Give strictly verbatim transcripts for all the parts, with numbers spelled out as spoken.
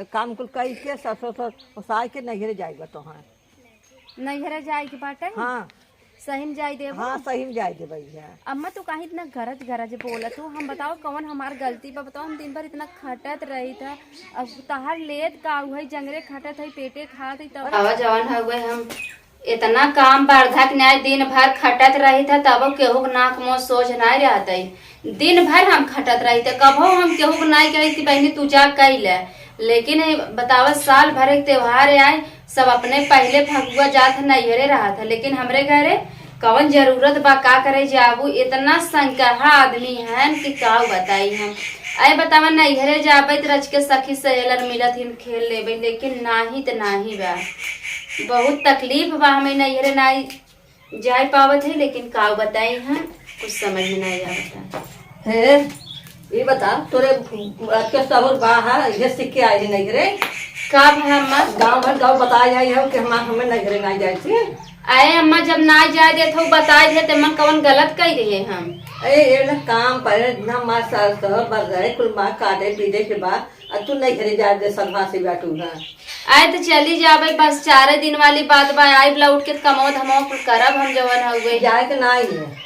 काम कुल कई के ससुर ससुर ओसाई के नैहरे जाई बा तोहार। नैहरे जाए के बाटे? हाँ। सही में जाए देबो? हाँ, सही में जाए देबो भैया। अम्मा, तू काहे इतना गरज गरज बोलत हो? हम बताओ कौन हमार गलती बा? बताओ, हम दिन भर इतना खटत रही था, अब तहार लेत का हुई, जंगरे खटत है, पेटे खात है, तब आवा जवन हउवे हम इतना काम बर्धा के नाई दिन भर खटत रही था, तबो केहू के नाक मुँह सोझ नाई रहत है। दिन भर हम खटत रही थे, कबो हम केहू के नाई कही कि बहनी तू जा कई ले, लेकिन बतावा साल भर एक त्योहार आए, सब अपने पहले फगुआ जात है नैहरे रहत है, लेकिन हमरे घरे कवन जरूरत बा, का करे जाबू, इतना संकरहा आदमी हन कि का बताई हम। अरे बतावा नैहरे जाबे त रच के सखी सहेलर मिलत हिन, खेल लेबे, लेकिन नाही त नाही बा, बहुत तकलीफ बा हमें नैहरे नाही जाए पावत है, लेकिन का बताई हम, कुछ समझ में नहीं आवता। हे, ये बता, तोरे आज के सहूर बा हा, ये सीख के आई नहीं रे? का भा अम्मा? गाँव भर गाँव बताए आई हो कि हम हमें नहीं घरे नहीं जाए थी। अरे अम्मा, जब ना जाए देत हो, बताए दे, ते मन कवन गलत कह दिए हम? अरे, ये ना काम पर ना मार साल सहूर बर रहे, कुल मार काटे पीटे के बाद, आ तू नहीं घरे जाए दे, सलवा से बैठू है। आए तो चली जाबे, बस चारे दिन वाली बात बा, आइब लौट के त कमवा धमवा कुल करब हम जवन हउवे। जाए के नाई है,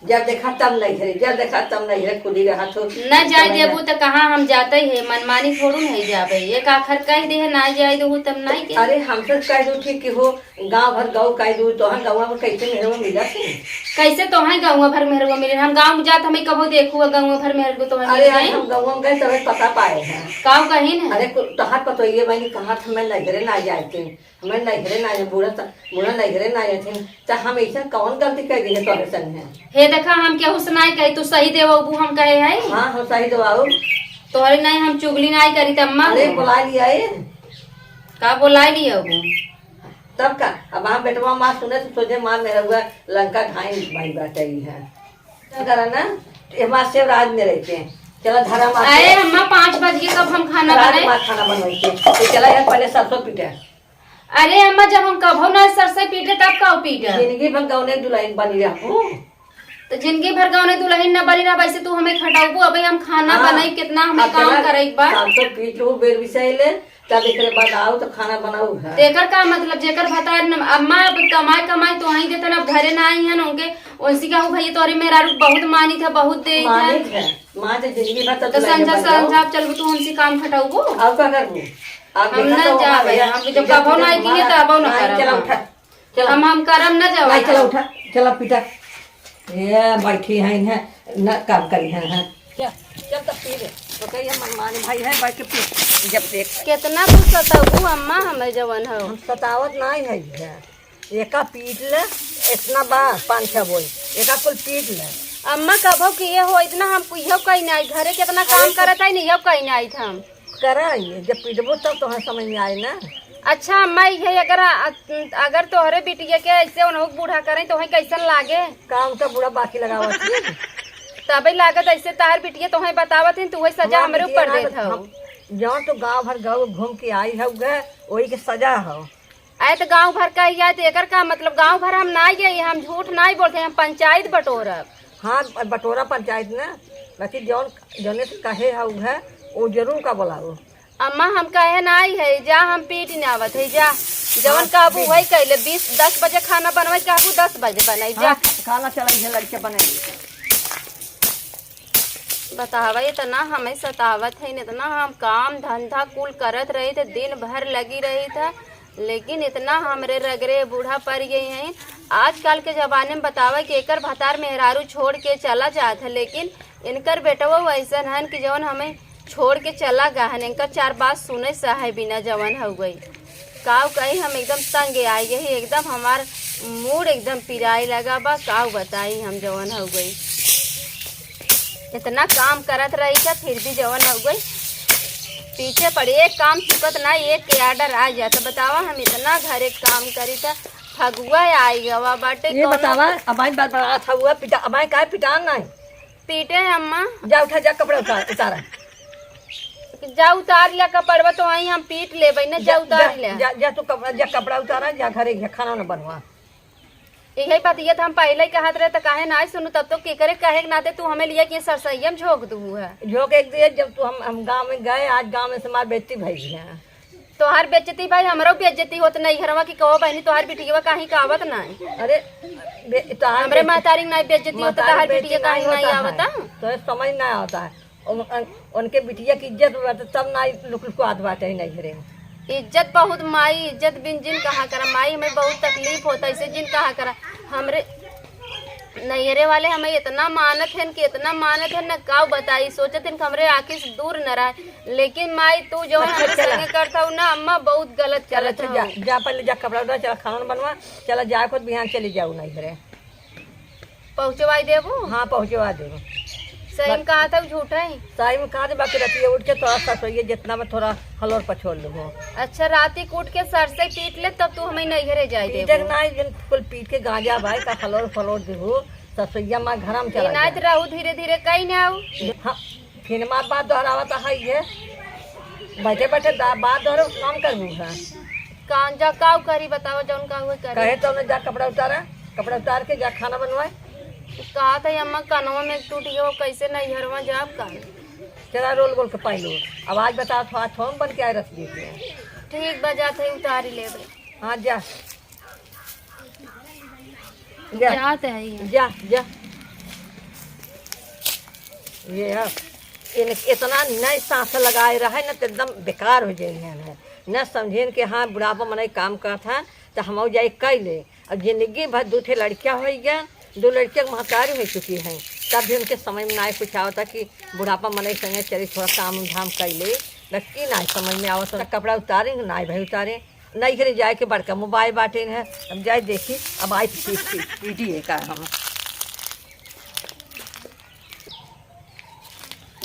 जब देखा तब नहीं है, जब देखा तब नहीं है, खुदी रहा तो न जाए देबू त कहाँ हम जाते है, मनमानी थोड़ू नहीं जाबे। एक आखर कह दे है, ना जाए देबू तब नहीं के। अरे हमसे कह दो ठीक कि हो, गाँव भर गाँव कह दो, तोहर गाँव में कैसे मेहरवा मिला थे? कैसे तोहर गाँव भर मेहरवा मिले? हम गाँव में जात हमें कबो देखू गाँव भर मेहरवा तोहर अरे मिल आज गए? हम गाँव में गए तबे पता पाए हैं। काऊ कहीं ना? अरे कु-, तोहर पतोइये बहनी कहाँ थे, मैं नैहरे ना जाए थे। हमें नैहरे ना है, बूढ़ा त-, बूढ़ा नैहरे ना है थे, त हम ऐसा कौन गलती कर दी है तोहरे संग है? हे देखा, हम केहू से नाई कही, तू सही देवबू हम कहे है। हाँ, हम सही देवाऊ। तोहरे नाई हम चुगली नाई करी त अम्मा अरे हो। बुला लिया ये। का बुला लिया वो? तब का, अब हम बेटवा माँ सुने तो सोचे माँ मेहरवा लंका ढाई भाई बाटे ही है। चल करा ना, ये माँ सेव रात में रहते हैं। चला धरा माँ अरे सेव। अम्मा, पाँच बज गए, कब हम खाना रात बनाए? माँ खाना बनवाई के। तो चला यार, पहले सरसों पीटे। अरे अम्मा, जब हम कभो ना सरसों पीटे, तब का पीटे? जिंदगी भर गौने दुल्हन बनी रहू। तो जिंदगी भर गौने दुल्हन ना बनी रह, वैसे तू हमें खटाऊ, अबे हम खाना हाँ, बनाई, कितना हमें अब काम चला, करे एक बार। सरसों पीट लू, बेर बिछाई ले, तब एकरे बाद आओ तो खाना बनाऊ है। तेकर का मतलब, जेकर भतार न, अम्मा अब कमाए कमाए तो वहीं देते ना, अब घरे ना आई है ना उनके, उनसे कहू भैया तोरे मेहरारू बहुत मानित है, बहुत दे मानित है। माँ तो जिंदगी भर तो तो दुल्हन संझा बन जाओ। संझा आप चलबू तू उनसे काम खटाऊबू? अब का करबू? अब हम देखा ना तो जाबे, भैया, हम जब इधर कबो उधर ना की है घुमाना। तो अबो ना नहीं, करब चला हम। उठा, चला। हम, हम करब ना जाओ। नहीं, चला उठा, चला पीटा। ये बैठी हैं, इन्हें न काम करी हैं, हैं। चल, चल तब पी ले। तो कहिए मनमानी भाई है, बैठ के पी। जब देख। कितना तू सताऊ अम्मा हमें जवन हो। हम सतावत नहीं है, है। एका पीट ले, इतना बा, पाँच छह बोई, एका कुल पीट ले। अम्मा कभो किए हो, इतना हम इहो कहीं नहीं, घरे कितना काम अरे तो करत है, नहीं, इहो कहीं नहीं हम। करा ये, जब पीटबो तब तोहरा समझ में आए ना। अच्छा अम्मा, ये अगर, अगर तोहरे बिटिया के ऐसे उन्हों बूढ़ा करें, तोहे कैसन लागे? का उनका बूढ़ा बाकी लगावत है? तबे लागत ऐसे तार बिटिया तोहे बतावत है, तू वही सजा हमार हमरे बिटिया ऊपर ना देत बत-, हऊ। हम, जौन तो गाँव भर गाँव घूम के आई हऊ गे, वही के सजा हो। आए तो गाँव भर का ही आए, तो एकर का मतलब? गाँव भर हम ना गए, हम झूठ ना बोलते, हम पंचायत बटोरब। हाँ, बटोरा पंचायत ना, बाकी जौन, जौने से कहे है उ है, वो जरूर का बोलाओ। अम्मा, हम कहे ना आई है, जा, हम पीट ना आवत है, जा। जवन हाँ, काबू पीट। वही कैले, बीस, दस बजे खाना बनवाई, काबू दस बजे बनाई, जा। हाँ, खाना चलाई है, लड़के बनाई। बतावा, इतना हमें सतावत है, इतना हम काम धंधा कुल करत रही थे, दिन भर लगी रही था, लेकिन इतना हमरे रगरे बूढ़ा पड़ गई हैं। आजकल के जमाने में बतावा कि एकर भतार मेहरारू छोड़ के चला जात है, लेकिन इनकर बेटवा वैसन हन कि जवन हमें छोड़ के चला गया हन, इनका चार बात सुने से है बिना जवन हो गई। काव कही, हम एकदम तंग आ गए ही, एकदम हमार मूड एकदम पिराए लगा बा। काव बताई हम जवन हो गई, इतना काम करत रही था फिर भी जवन हो गई पीछे पड़ी, एक काम चुकत ना, एक के ऑर्डर आ जाता। बतावा, हम इतना घरे काम करी था, फगुआ आई गवा बाटे, ये कौनो बतावा, अबाई बात बड़ा था हुआ पिटा, अबाई काहे पिटान नहीं? पीटे है अम्मा। जा उठा, जा कपड़ा उतार, उतारा। जा उतार लिया कपड़वा, तो वहीं हम पीट लेबै ना, जा जा, उतार जा, लिया। जा, जा तू कपड़ा, जा कपड़ा उतारा, जा घरे जा खाना न बनवा। यही बतिया त हम पहिले ही कहत रहे, त काहे नाहीं सुनू? तब तो केकरे कहे के नाते तू हमें लिया कि सरसैया में झोंक दू है। झोंक एक दिए, जब तू हम, हम गाँव में गए, आज गाँव में से हमार बेइज्जती भई है। तोहार बेइज्जती भाई, हमरो बेइज्जती होत नैहरवा की कहो बहनी, तोहार बिटिया काहे का आवत नाहीं? अरे, बे-, तोहार हमरे बेइज्जती, महतारी के नाहीं बेइज्जती होत, महतारी तोहार बेइज्जती बिटिया काहे नाहीं नाहीं होता आवत है। तो समझ ना आवता है। उन-, उन-, उनके बिटिया की इज्जत बाटे, तब नाहीं लुक लुकात बाटे नैहरे। इज्जत बहुत माई, इज्जत बिन जिन कहा करा माई, हमें बहुत तकलीफ होता, ऐसे जिन कहा करा। हमरे नैहरे वाले हमें इतना मानत हैं कि इतना मानत हैं, न काउ बताई, सोचत हैं कि हमरे आँखी से दूर न रहे। लेकिन माई, तू जौन अच्छा, हमरे चला। संगे करत हऊ ना अम्मा, बहुत गलत चला, करत तू जा, हऊ। जा पहले जा कपड़ा उतार, चला खाना बनवा, चला जाए खुद बिहान चली जाऊ नैहरे। पहुँचवाई देबू? हाँ, पहुँचवा देबू। सही में कहा था झूठ है? सही में कहा था, बाकी रतिया उठ के थोड़ा ससुइये जितना में थोड़ा हलोर पछोड़ लेबू। अच्छा, राती के उठ के सरसई पीट ले, तब तू हमें नैहरे जाए पीटे के देबू? ना, जिन कुल पीट के गांजा भाई का हलोर फलोर देबू, ससुइया माँ घर में चला इनायत जाए। रहू धीरे धीरे कहीं ना आऊ। हाँ, फिर माँ बात दोहरावत है ये। बैठे बैठे दा-, बात दोहरो काम करबू है। कान जा काऊ करी बताओ, जौन का हुए करी। कहे तो उन्हें जा कपड़ा उतारा, कपड़ा उतार के जा खाना बनवाए। कहा था अम्मा कनवा में टूट गयो, कैसे नैहरवा जाब का? चला रोल गोल के पाई लो। अब आज बता थो, आज थोम बन के आए रस दे के। ठीक बा, जात है उतारी लेबे। हाँ जा। जा। जात है ये। जा, जा। ये अब इन-, इतना नए सांस लगाए रहे न, तो एकदम बेकार हो जाए हैं। न समझेन कि हाँ, बुढ़ापा मनई काम करत है, तो हम जाए कई ले। अब जिंदगी भर दू ठे लड़कियाँ हो गया, दो लड़कियाँ महतारी हो चुकी हैं, तब भी उनके समझ में ना कुछ आवता कि बुढ़ापा मनई संगे चली, थोड़ा काम धाम कई ले। बस की ना समझ में आवत, कपड़ा उतारे ना भाई उतारे। नैहरे जाए के बड़का मोबाइल बाटे है। अब जाए देखी, अब आई पी-, पी-, पीटी है का हम।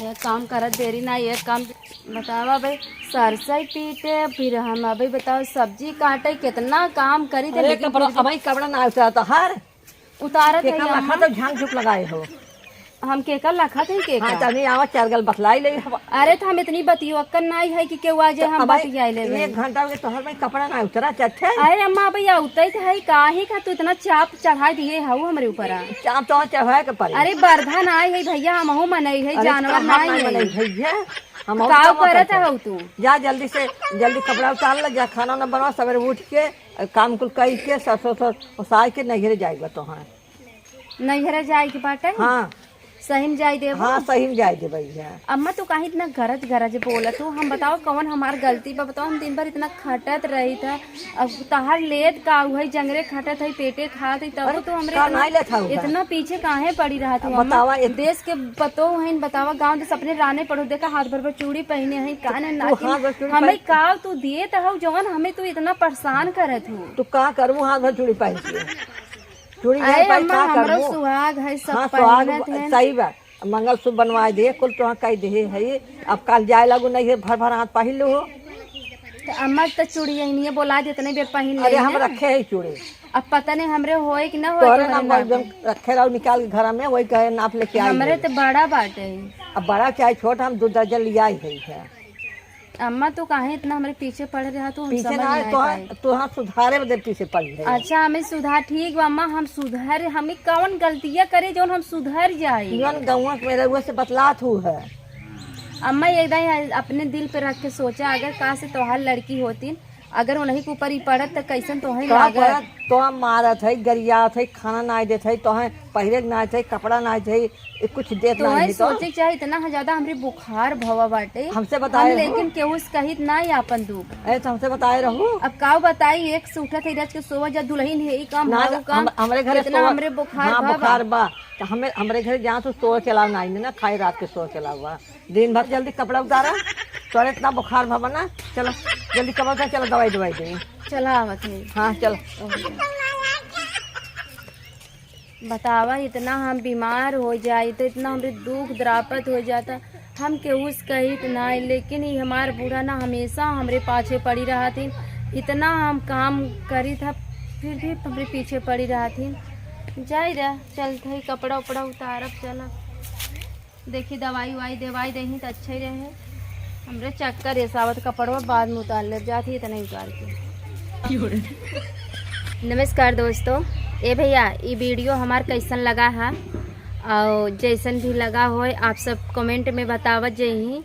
एक काम करत देरी ना, एक काम बतावा भाई, सरसई पीटे, फिर हम अभी बताओ सब्जी काटे, कितना काम करी थे, अरे लेकिन कपड़ा, फिर भी अब कपड़ा ना उतारा तो हर उतारत है केकर अम्मा। लखा तो झांक झुक लगाए हो। हम केकर लखा थे, केकर? हाँ, तनी आवा, चार गल बतलाई ले हवा। अरे, तो हम इतनी बतियोक्कन नाई है कि केहू आ जाए, तो हम अब बतियाई लेबे। एक घंटा हो गया, तोहर में कपड़ा ना उतरा, चट्टे। अरे अम्मा, अबे या उतई तो है, काहे का तू इतना चाप चढ़ाई दिए हऊ हमरे ऊपर आ? चाप तो चढ़ाए के पड़ी। अरे, बरधा नाई है भैया, हमहू मनई है, अरे, जानवर कहाँ नाई है। मनई है ये? हम काव करत हऊ तू? जा जल्दी से, जल्दी कपड़ा उतार ले, जा खाना ना बनवा, सवेरे उठ के काम कुल कई के, सरसों, सरसों ओसाई के नैहरे जाई बा तोहार। नैहरे जाए के बाटे? हाँ। सही में जाए देबो? हाँ, सही में जाए देबे भैया। अम्मा, तू काहे इतना गरज गरज बोलत हो? हम बताओ, कौन हमार गलती बा? बताओ, हम दिन भर इतना खटत रही था, अब तहार लेत का हुई, जंगरे खटत है, पेटे खात है, तब अरे, तो हमरे का इतना, नाई लेत हऊ का? इतना पीछे काहे पड़ी रहत हो अब अम्मा? बतावा, इत- देश के पतो है, बतावा, गाँव देश अपने राने पड़ो, देखा, हाथ भर भर चूड़ी पहने हैं, कान में तू नाक में, हाथ भर चूड़ी हमें पहन- का तू दिए तो हो, जवन हमें तू इतना परेशान करत हो। तू का करबू हाथ भर चूड़ी पहन के? चूड़ी अरे नहीं पाई, अम्मा, का हमरो करबू? सुहाग है, सब हाँ, सुहाग पहिनत ब-, है। सही बा। मंगलसूत्र बनवाए दे, कुल तोहाँ कह दे है। अब काल जाए लागू नहीं है, भर भर हाथ पहिन लो हो। तो अम्मा तो चूड़ी यही नहीं है, बोला दे, इतने बेर पहिन अरे, ले हम ना। रखे है चूड़ी। अब पता नहीं हमरे होए कि ना होए तोहरे तोहरे नाम नाप पर है। रखे रहो, निकाल के घर में, वही कहे नाप लेके आई हमरे है। तो बड़ा बाटे। अब बड़ा चाहे छोट, हम दो दर्जन लिया ही है। अम्मा, तू काहे इतना हमरे पीछे पड़ रहा? तू हम पीछे समझ ना, नहीं तोहार, पाए। तोहार सुधारे बदे पीछे पड़ रहे। अच्छा, हमें सुधार, ठीक बा अम्मा, हम सुधर, हमें कौन गलतियाँ करे जौन हम सुधर जाए? जौन गौवा में रउआ से बतलात हूँ है। अम्मा, एक दाई अपने दिल पे रख के सोचा, अगर का से तोहार लड़की होतीन, अगर उन्हीं के ऊपर ही पड़त, त कैसन तोहे का लागत? पड़त? तोहा मारत है, गरियात है, खाना नाई देत है, तोहे पहिरे के नाई थे, कपड़ा नाई थे, ए, कुछ देत तो नाई वही है तो। सोचे के चाही, इतना ज्यादा हमरे बुखार भवा बाटे। हमसे बताए हम हो। लेकिन केहू से कहित नाई आपन दुख। अरे, तो हमसे बताए रहू। अब काऊ बताई, एक से उठत है, रच के सोवा जा, दुल्हन है, ई काम, ना, हाऊ काम, हम, हमरे घरे इतना सोवा, हमरे बुखार हाँ, भवा बा। बुखार बा। तो हमें, हमरे घरे जहाँ से सोवा के अलावा नाई ना, खाए रात के सोवा के अलावा। दिन भर जल्दी कपड़ा उतारा, तोरे इतना बुखार भवा ना। चलो, जल्दी कपड़ा उतार, चलो दवाई, दवाई दे। चला आवत है। हाँ, चलो। बतावा, इतना हम बीमार हो जाई, तो इतना हमरे दुख द्रापत हो जाता, हम केहू से कहित ना, लेकिन ई हमार बूढ़ा ना हमेशा हमरे पाछे पड़ी रहथिन। इतना हम काम करी था, फिर भी हमरे पीछे पड़ी रहथिन। जाई रह, चलत है, कपड़ा उपड़ा उतारब, चलब। देखी, दवाई उवाई देवाई देही त अच्छा ही रहे। हमरे चक्कर ऐसा आवत, कपड़वा बाद में उतार ले, जात ही इतना ही उतार के। नमस्कार दोस्तों, ए भैया, ई video हमार कैसन लगा है और जैसन भी लगा होए, आप सब comment में बतावत जइहीं।